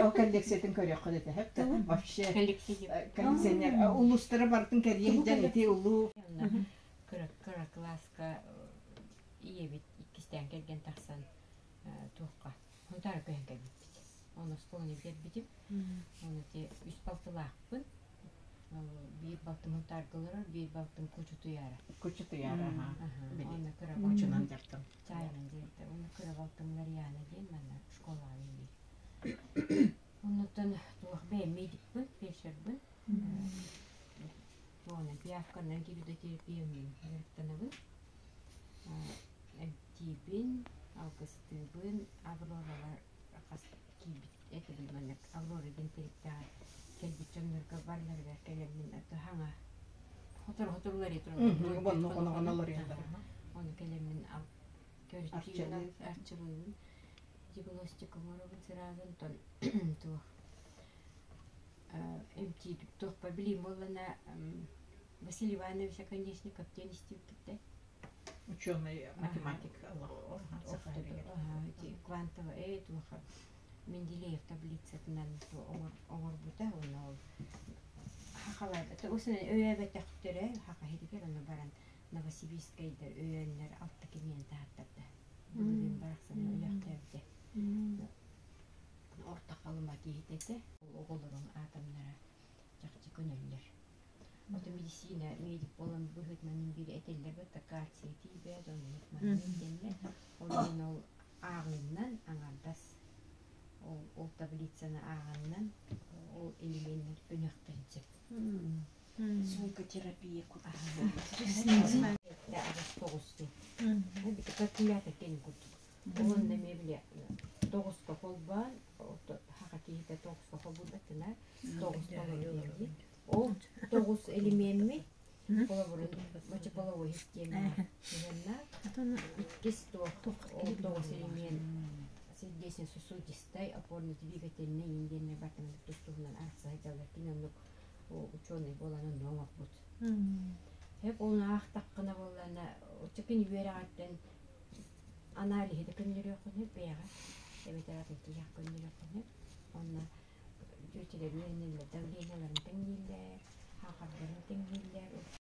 Ол коллекциятын көрүөххүт этэ сөп да вообще коллекционер улуустара барытын кэрийэ сылдьан ити улуу Кыра кыра кылааска ийэбит иккистээн кэргэн тахсан туохха Хонтаара көһөн кэлбиппит. Ону оскуоланы бүтэрбитим. Ону ити үс балтылаахпын. Биир балтым Хонтаарга олорор, биир балтым Кучу Туйаара. Кучу Туйаара, Онно кыра Кучунан дьартым. Чаайынан дьарыктар. Онно кыра балтым Ларьяна диэн манна школаҕа үлэлиир. Оннуттан туох бэйэм медикпын, фельдшербын. Туоҕунан пиявканан гибридотерапиянан дьарыктанабын. Эмтиибин, алгыстыыбын, Авроралар хас киирбит этибин маннык Аврора диэн тэрилтэҕэ кэлбит дьоннорго барыларыгар кэлэммин хаҥа хотору-хотору уларыйа тураллар. Ону кэлэммин көрүттүүбүн, арчылыыбын, диагностика оҥоробун сразу, онтон туох эмтиир туохпар билиим буоллана Василий Иванович Оконешников диэн истибиккиттэн Ученый математик квантовая туоха Менделеев таблицатынан оҥорбута уонна ол хахалар усунан өйөөбөтөхтөрө хаха иһигэр ону баран Новосибирскайдар өйөөннөр алта киниэн таһааттарда былырыын барахсан өлөөхтөөбүтэ орто халыма киһитэ этэ оҕолорун атомнара чахчы көнөллөр. Ото медицина медик буолан быһыытынан биир этэллэр бытта кальций тиийбэт, оннук маннык диэннэр. Ол иһин ол ааҕыыннан аҥардас ол, ол таблицаны ааҕаннан ол элеменнэр көнүөхтэрин сөп. Звукотерапия курдук. Аҕыс тоҕус диэн. Калькулятор кэнин курдук. Уонна эмиэ били тоҕуска холбоон, хаха киһитэ тоҕуска холбуурбаттына тоҕус толору дии. Ол тоҕус элеменни холобурун мочеполовой система иккис туох ол тоҕус элемент сердечно-сосудистай, опорно-двигательный индиэннэр бартан тус-туһунан арахса сылдьаллар. Кини оннук ученый буолан онно оҥорбут. Хэп оны аахтаххына буоллаана оччо кини үөрэҕиттэн аналиһы да көннөрүөххүн сөп бэйэҕэ эбэтэр атын киһиэхэ көннөрүөххүн сөп. Онно дьүөтэлэр үөрэнэллэр, давлениеларын тэҥнииллэр, хаахардарын тэҥнииллэр.